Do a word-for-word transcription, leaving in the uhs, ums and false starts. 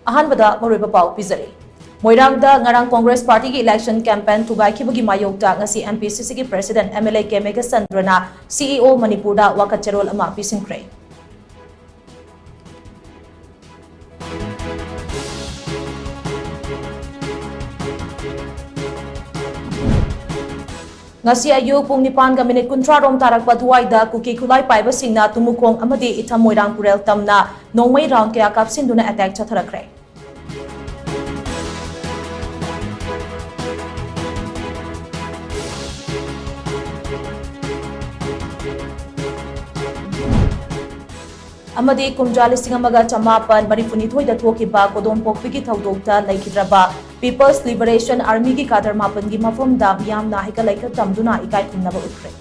ꯑꯍꯥꯟꯕꯗ ꯃꯔꯨꯑꯣꯏꯕ ꯄꯥꯎ ꯄꯤꯖꯔꯤ꯫ ꯃꯣꯏꯔꯥꯡꯗ ꯉꯔꯥꯡ Congress Party ꯒꯤ election campaign ꯊꯨꯒꯥꯏꯈꯤꯕꯒꯤ ꯃꯥꯌꯣꯛꯇ ꯉꯁꯤ M P C C ꯒꯤ President M L A K ꯃꯦꯘꯆꯟꯗ꯭ꯔꯅ C E O ꯃꯅꯤꯄꯨꯔꯗ ꯋꯥꯀꯠ ꯆꯦꯔꯣꯜ ꯑꯃ ꯄꯤꯁꯤꯟꯈ꯭ꯔꯦ꯫ ꯉꯁꯤ ꯑꯌꯨꯛ ꯄꯨꯡ ꯅꯤꯄꯥꯟꯒ ꯃꯤꯅꯤꯠ ꯀꯨꯟꯊ꯭ꯔꯥ ꯔꯣꯝ ꯇꯥꯔꯛꯄ ꯑꯗꯨꯋꯥꯏꯗ ꯀꯨꯀꯤ ꯈꯨꯠꯂꯥꯏ ꯄꯥꯏꯕꯁꯤꯡꯅ ꯇꯨꯃꯨꯈꯣꯡ ꯑꯃꯗꯤ ꯏꯊꯝ ꯃꯣꯏꯔꯥꯡ ꯄꯨꯔꯦꯜ ꯇꯝꯅ ꯅꯣꯡꯃꯩ round ꯀꯌꯥ ꯀꯥꯞꯁꯤꯟꯗꯨꯅ attack ꯆꯠꯊꯔꯛꯈ꯭ꯔꯦ꯫ ꯑꯃꯗꯤ ꯀꯨꯝꯖꯥ ꯂꯤꯁꯤꯡ ꯑꯃꯒ ꯆꯃꯥꯄꯟ ꯃꯔꯤꯐꯨꯅꯤꯊꯣꯏꯗ ꯊꯣꯛꯈꯤꯕ ꯀꯣꯗꯣꯝꯄꯣꯛꯄꯤꯒꯤ ꯊꯧꯗꯣꯛꯇ ꯂꯩꯈꯤꯗ꯭ꯔꯕ People's Liberation Army ꯒꯤ cadre ꯃꯥꯄꯟꯒꯤ ꯃꯐꯝꯗ ꯃꯤꯌꯥꯝꯅ ꯍꯩꯀꯠ ꯂꯩꯀꯠ ꯇꯝꯗꯨꯅ ꯏꯀꯥꯏ ꯈꯨꯝꯅꯕ ꯎꯠꯈ꯭ꯔꯦ꯫